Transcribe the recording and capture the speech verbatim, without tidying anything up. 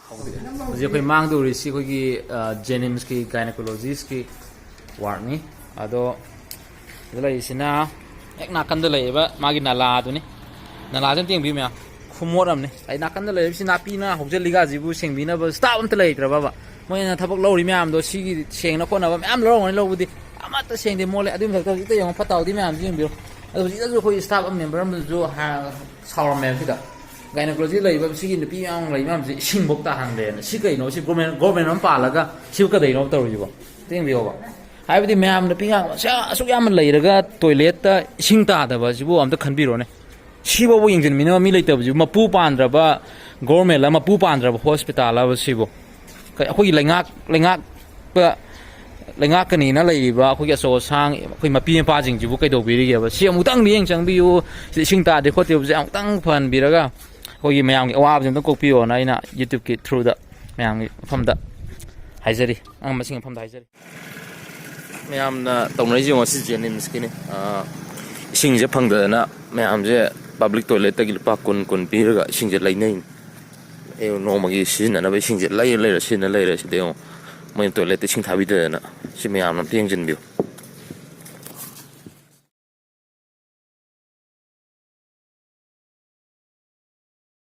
ꯍꯧꯖꯤꯛ ꯑꯩꯈꯣꯏ ꯃꯥꯡꯗ ꯎꯔꯤꯁꯤ ꯑꯩꯈꯣꯏꯒꯤ ꯖꯦꯅꯤꯝꯁꯀꯤ ꯒꯥꯏꯅꯣꯀꯣꯂꯣꯖꯤꯁꯀꯤ ꯋꯥꯔꯗꯅꯤ꯫ ꯑꯗꯣ ꯁꯤꯗ ꯂꯩꯔꯤꯁꯤꯅ ꯍꯦꯛ ꯅꯥꯀꯟꯗ ꯂꯩꯔꯤꯕ ꯃꯥꯒꯤ ꯅꯂꯥꯗꯨꯅꯤ꯫ ꯅꯂꯥꯁꯦ ꯑꯝꯇ ꯌꯦꯡꯕꯤꯌꯨ ꯃꯌꯥꯝ, ꯈꯨꯃꯣꯠ ꯑꯃꯅꯤ꯫ ꯑꯩ ꯅꯥꯀꯟꯗ ꯂꯩꯔꯤꯕꯁꯤ ꯅꯥꯄꯤꯅ ꯍꯧꯖꯤꯜꯂꯤꯒꯁꯤꯕꯨ ꯁꯦꯡꯕꯤꯅꯕ ꯁ꯭ꯇꯥꯐ ꯑꯝꯇ ꯂꯩꯇ꯭ꯔꯕꯕ? ꯃꯣꯏꯅ ꯊꯕꯛ ꯂꯧꯔꯤ ꯃꯌꯥꯝꯗꯣ ꯁꯤꯒꯤ ꯁꯦꯡꯅ ꯈꯣꯠꯅꯕ ꯃꯌꯥꯝ ꯂꯧꯔꯝꯒꯅꯤ, ꯂꯧꯕꯗꯤ ꯑꯃꯠꯇ ꯁꯦꯡꯗꯦ, ꯃꯣꯠꯂꯦ꯫ ꯑꯗꯨꯒꯤ ꯃꯊꯛꯇ ꯍꯧꯖꯤꯛꯇ ꯌꯦꯡꯉꯣ, ꯐꯠꯇ ꯍꯥꯎꯗꯤ ꯃꯌꯥꯝꯁꯤ ꯌꯦꯡꯕꯤꯌꯨ꯫ ꯑꯗꯣ ꯍꯧꯖꯤꯛꯇꯁꯨ ꯑꯩꯈꯣꯏ ꯁ꯭ꯇꯥꯐ ꯃꯦꯝꯕꯔ ꯑꯃꯁꯨ ꯍꯥ-, ꯁꯥꯎꯔꯝꯃꯦꯕ ꯁꯤꯗ꯫ ꯒꯥꯏꯅꯣꯀꯣꯂꯣꯖꯤ ꯂꯩꯕ ꯁꯤꯒꯤ ꯅꯨꯄꯤ ꯑꯉꯥꯡ ꯂꯩ ꯃꯌꯥꯝꯁꯦ ꯏꯁꯤꯡꯐꯧ ꯇꯥꯍꯟꯗꯦꯅ꯫ ꯁꯤ ꯀꯩꯅꯣ? ꯁꯤ ꯒꯣꯔꯃꯦꯟ, ꯒꯣꯔꯃꯦꯟ ꯑꯃ ꯄꯥꯜꯂꯒ ꯁꯤꯕꯨ ꯀꯩꯗꯧꯅꯣ ꯇꯧꯔꯤꯁꯤꯕꯣ? ꯑꯝꯇ ꯌꯦꯡꯕꯤꯌꯣꯕ꯫ ꯍꯥꯏꯕꯗꯤ ꯃꯌꯥꯝ ꯅꯨꯄꯤ ꯑꯉꯥꯡ ꯃꯁꯤꯡ ꯑꯁꯨꯛ ꯌꯥꯝꯅ ꯂꯩꯔꯒ ꯇꯣꯏꯂꯦꯠꯇ ꯏꯁꯤꯡ ꯇꯥꯗꯕ ꯑꯁꯤꯕꯨ ꯑꯝꯇ ꯈꯟꯕꯤꯔꯣꯅꯦ꯫ ꯁꯤꯐꯥꯎꯕ ꯌꯦꯡꯁꯤꯟꯕꯤꯅꯕ ꯃꯤ ꯂꯩꯇꯕꯁꯤꯕꯨ, ꯃꯄꯨ ꯄꯥꯟꯗ꯭ꯔꯕ ꯒꯣꯔꯃꯦꯟꯂ, ꯃꯄꯨ ꯄꯥꯟꯗ꯭ꯔꯕ ꯍꯣꯁꯄꯤꯇꯥꯜꯂꯕ ꯁꯤꯕꯨ? ꯀ-, ꯑꯩꯈꯣꯏꯒꯤ ꯂꯩꯉꯥꯛ, ꯂꯩꯉꯥꯛꯄ, ꯂꯩꯉꯥꯛꯀꯅꯤꯅ ꯂꯩꯔꯤꯕ ꯑꯩꯈꯣꯏꯒꯤ ꯑꯆꯧ ꯑꯁꯥꯡ, ꯑꯩꯈꯣꯏ ꯃꯄꯤ ꯃꯄꯥꯁꯤꯡꯁꯤꯕꯨ ꯀꯩꯗꯧꯕꯤꯔꯤꯒꯦꯕ? ꯁꯤ ꯑꯃꯨꯛꯇꯪꯗꯤ ꯌꯦꯡ ꯆꯪꯕꯤꯌꯨ꯫ ꯁꯤꯗ ꯏꯁꯤꯡ ꯇꯥꯗꯦ ꯈꯣꯠꯇꯦꯕꯁꯦ ꯑꯃꯨꯛꯇꯪ ꯐꯍꯟꯕꯤꯔꯒ ꯑꯩꯈꯣꯏꯒꯤ ꯃꯌꯥꯝꯒꯤ ꯑꯋꯥꯕꯁꯦ ꯑꯝꯇꯪ ꯀꯣꯛꯄꯤꯌꯣꯅ ꯑꯩꯅ YouTubeꯀꯤ throughꯗ ꯃꯌꯥꯝꯒꯤ ꯃꯐꯝꯗ ꯍꯥꯏꯖꯔꯤ, ꯑꯉꯝꯕꯁꯤꯡꯒꯤ ꯃꯐꯝꯗ ꯍꯥꯏꯖꯔꯤ꯫ ꯃꯌꯥꯝꯅ ꯇꯧꯅꯔꯤꯁꯦ ꯌꯦꯡꯉꯣ, ꯁꯤ ꯖꯦꯅꯤꯝꯁꯀꯤꯅꯤ꯫ ꯑꯥ, ꯏꯁꯤꯡꯁꯦ ꯐꯪꯗꯗꯅ ꯃꯌꯥꯝꯁꯦ ꯄꯕ꯭ꯂꯤꯛ ꯇꯣꯏꯂꯦꯠꯇꯒꯤ ꯂꯨꯄꯥ ꯀꯨꯟ, ꯀꯨꯟ ꯄꯤꯔꯒ ꯏꯁꯤꯡꯁꯦ ꯂꯩꯅꯩꯅꯤ꯫ ꯑꯌꯨꯛ ꯅꯣꯡꯃꯒꯤ ꯁꯤꯖꯤꯟꯅꯅꯕ ꯏꯁꯤꯡꯁꯦ ꯂꯩꯔ ꯂꯩꯔ ꯁꯤꯖꯤꯟꯅ ꯂꯩꯔꯦ꯫ ꯁꯤꯗ ꯌꯦꯡꯉꯣ, ꯃꯣꯏꯅ ꯇꯣꯏꯂꯦꯠꯇ ꯏꯁꯤꯡ ꯊꯥꯕꯤꯗꯗꯅ꯫ ꯁꯤ ꯃꯌꯥꯝꯅ ꯑꯝꯇ ꯌꯦꯡꯁꯤꯟꯕꯤꯌꯨ꯫